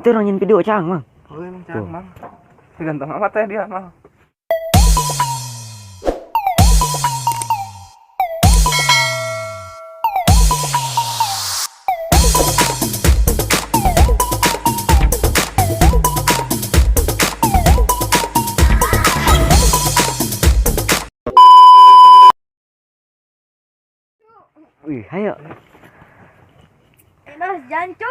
Itu orang nyin video cang, Mang. Oh, emang cang, Mang. Ganteng amat ya dia, Mang. Wih, ayo. Mas jancu.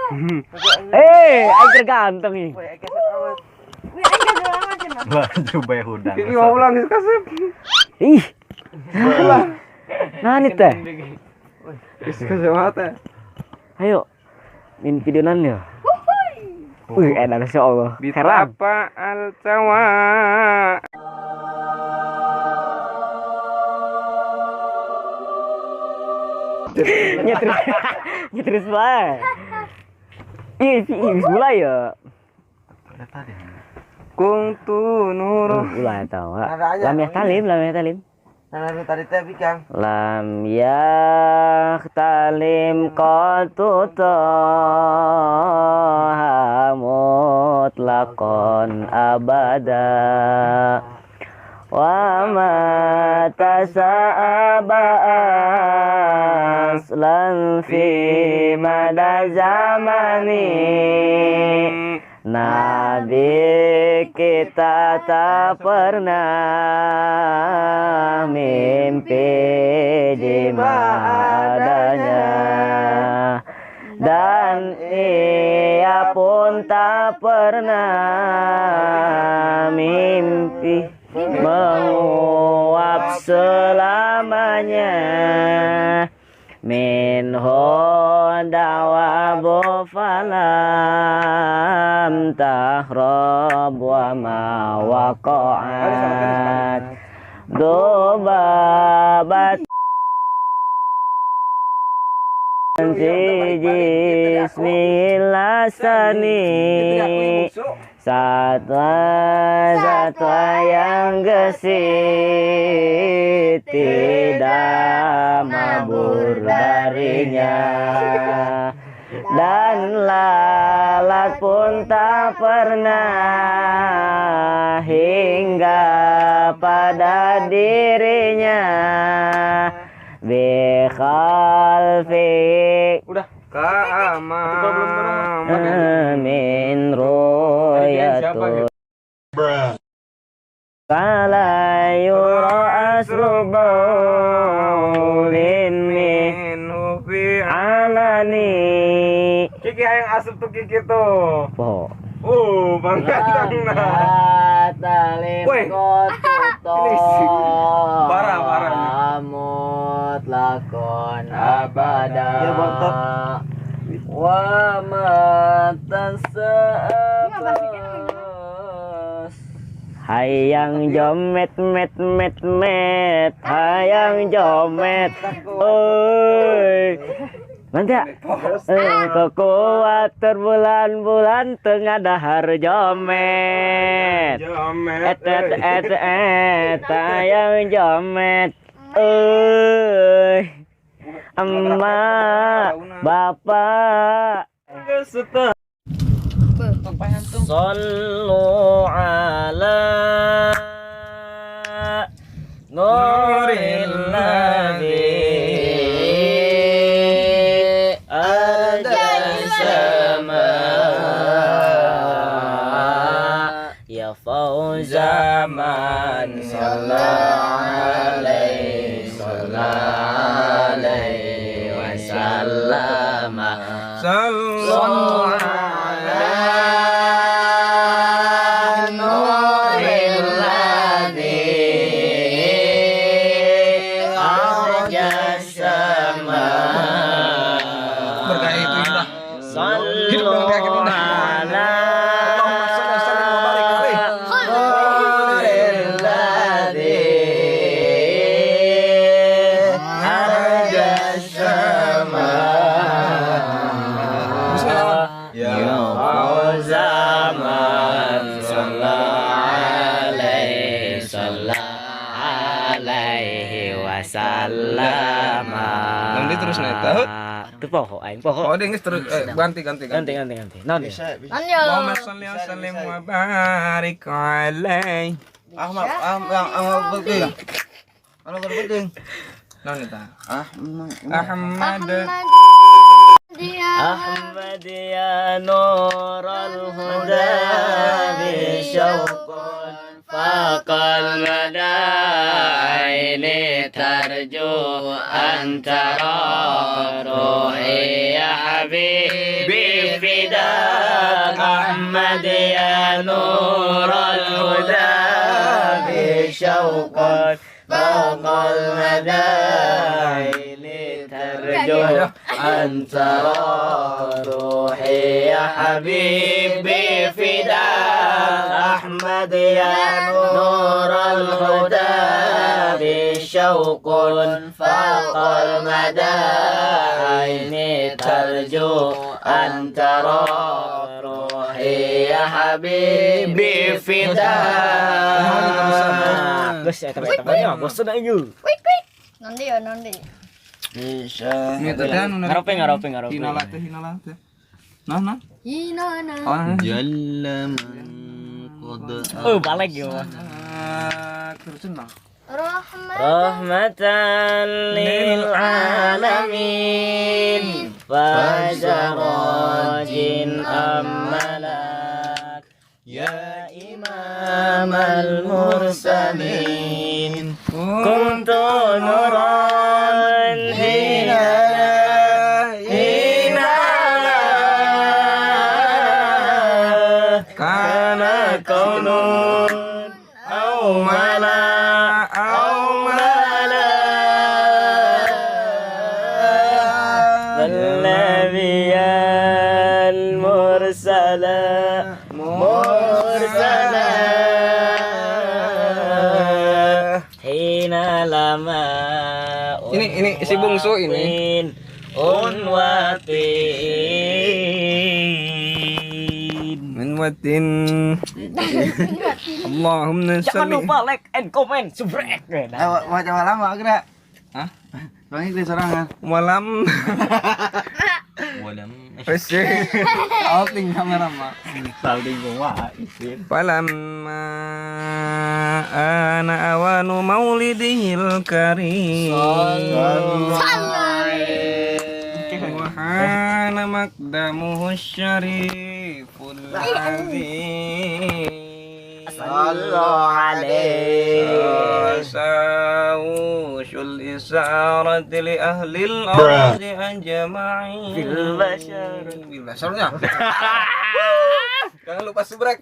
Eh, aing terganteng nih. Wih, aing gagal amat cenah. Baju bae hudang. Ini mau ulang geus kasep. Ih. Nah, nih teh. Geus kasep amat ya. Ayo. Min videonan ya. Wih, enak insya Allah. Heran. Bitapa al cawa. Nyetris. Nyetris bae. Ih, ih, mulai ya. Kung tu nuru. Ulah tahu. Lam yahtalim, lam yahtalim. Nah, tadi teh bikang. Lam yahtalim qatu taha mutlaqan abada wa ma tasaba aslan fi mada zamani. Nabi kita tak pernah mimpi jima adanya, dan ia pun tak pernah mimpi menguap selamanya. Minhu dawabu falam tahrab wa ma waqa'at dubabat fi jismil lasani. Satwa-satwa yang gesit tidak mabur darinya, dan lalat pun tak pernah hingga pada dirinya. Bikhalfi udah ka'ama min ru'yatul fala yura asru baulin minhu fi alani. Kiki hayang asup tuh Kiki tuh. Po. Bang ganteng nah. Woi. Parah, parah. Mutlakon abada. Ya, bontot. Wa ma tasabas. Hayang jomet met met met, hayang jomet. Oi. Mantap. Kekuat terbulan-bulan tengah dahar jomet. Jomet. Et et et et hayang jomet. Oi. Emak, bapak. Sallu ala nuril ladzi arja sama ya fauza man shalla alaihi wa sallama. Sallu ala nuril ladzi arja sama. Berkah itu indah. Sallu Hidup dengan keyakinan indah. ala Allahumma shalli wa sallim wa barik alaihi. nuril ladzi arja sama. Ya. Zaman shalla alaihi wa sallama. Nang Tadi terus naik tahu. Teu poho aing poho. Oh, dia geus terus ganti ganti Ganti ganti ganti. Naon ya? Bisa, bisa. Lanjut. Allahumma sholli wa sallim wa barik alaih. Ahmad, ah, ah, penting. Kalau penting. Naon eta? Ah, Ahmad. Dia. Ahmad ya nurul huda bi syauqun faqal madaini tarju antara ruhi ya habibi fidak Ahmad ya nurul huda bi syauqun faqal madaini tarju أنت روحي يا حبيبي فداك أحمد يا نور الهدى بشوق فوق المدى عيني ترجو أن ترى روحي يا حبيبي فداك. Geus eta eta banyak bosen aing. Wait, wait. Nanti ya, nanti. Bisa. Ini teh anu Ngarope ngarope ngarope. Hinala teh hinala teh. Nah, nah. Hinana. Oh, Jalla man qad Oh, balik yo. Terusin lah. Rahmat. Rahmatan lil alamin fajarajin ammalak ya imamal mursalin kuntu nuran hina hina kana kaunun au mala au mala والنبي المرسل مرسلا حين لما Ini si bungsu ini. Unwatin. Min watin. Allahumma Jangan sholli. lupa like and comment, subrek. Eh, mau coba lama kira. Hah? Bang Ikri sorangan. Malam. Walam. Wes. Outing kamera mah. Saling gua isin. Falamma ana awanu maulidihil karim. Wa hana maqdamuhu syariful azim. Sallu alaihi. Sawushul isarati li ahli al-ardi ajma'in. Bil bashar. Bil basharnya. Jangan lupa subrek.